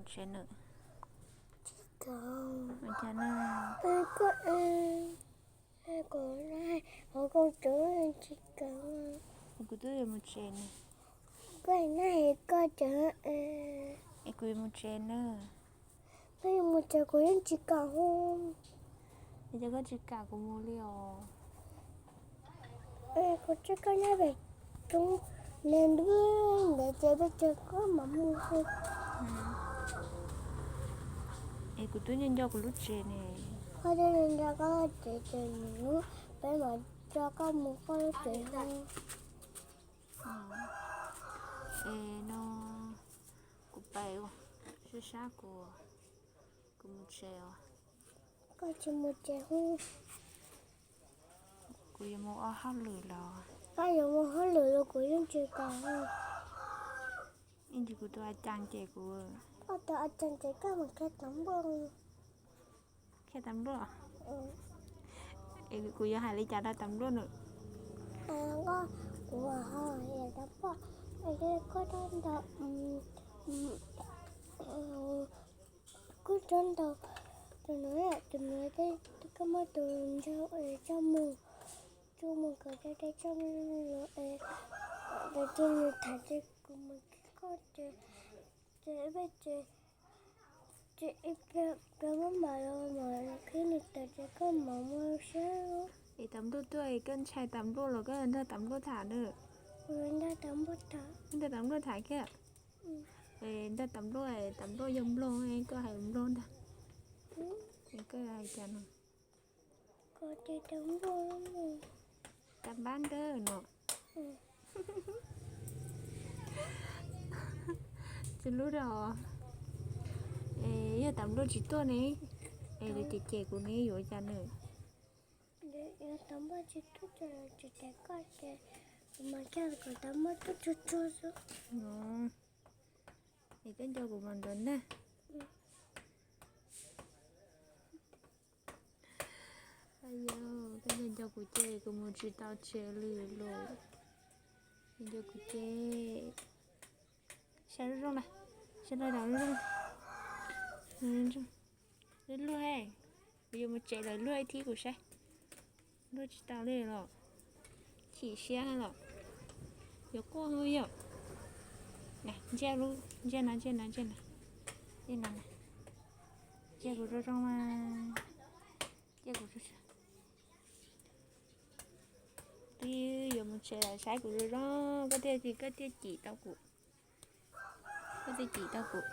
Tsev nws. Ua cas na? Koj, koj tsev tsis kam. Kuv twb yuav mus tsev nws. Koj na, koj tsev. Es kuv yuav mus tsev nws. Koj yuav mus tsev kuv yeej tsis kam hu. Es cas koj tsis kam kuv mus li os? Kuv tsis koj nyob pem roob, nws ntuj ntawd ces peb cov koj mam mus hu. Es kuv twb nco nco kuv lub tsev ne. Koj twb nco nco koj lub tsev ces mus, peb mam coj koj mus koj lub tsev hu. Es no kuv pais ua, sab sab kuv, kuv mus tsev os. Koj tsis mus tsev hu. Kuv yuav mus ua hauj lwm los. Koj yuav mus hauj lwm los kuv yeej tsis kam hu. Ib ntsis kuv tus a cas ces kuv. Koj tus a cas ces koj mus khiav tas npluaj. Khiav tas npluaj? Es kuv yuav hais li cas rau tas npluaj nws? Kuv ho tas npluaj, koj rov ntaus, koj rov ntaus tus nws, tus nws, koj muab tus ntsog es coj mus, coj mus kom cov dej coj mus es, ces nws tham ces kuv mus khib koj ces, ces peb ces, ces ib pliag maj mam los mam khib nws tawm ces koj mam mus saib. Es tas npluaj tuaj es koj ntshai tas npluaj los koj nrog tas npluaj tham na. Nrog tas npluaj tham, nrog tas npluaj tham kiag. Es nrog tas npluaj, tas npluaj yog nploog, koj hais nploog ntag. Es koj hais cas no? Koj ces tas npluaj, tas npab ntawd no. Tsis lub rau. Es yog tas npluaj tsis tuaj ne, es lawv cem cem kuv ne yuav cas nws? Yog tas npluaj tsis tuaj ces tsis cem koj ces kuv mam coj kom tas npluaj tuaj tsuag tsuag xwb. Es koj nco kuv mas ntawd ntag. Yog koj nco nco kuv ces kuv mus tsis tau tsev li lawm. Nco kuv ces. Saib zoo zoo na, saib rau dav zoo zoo. Luag, luag, kuv yuav mus tsev lawm, luag ib thib kuv saib. Luag tsis tau li los. Chim siab los. Yuav quaj yom. Ntsia lub, ntsia no, ntsia no, ntsia no. Ntsia no, ntsia kuv zoo zoo mas. Ntsia kuv zoo zoo. Twb yuav mus tsev lawm saib kuv zoo zoo, koj thiaj, koj thiaj cim tau kuv. Koj thiaj cim tau kuv.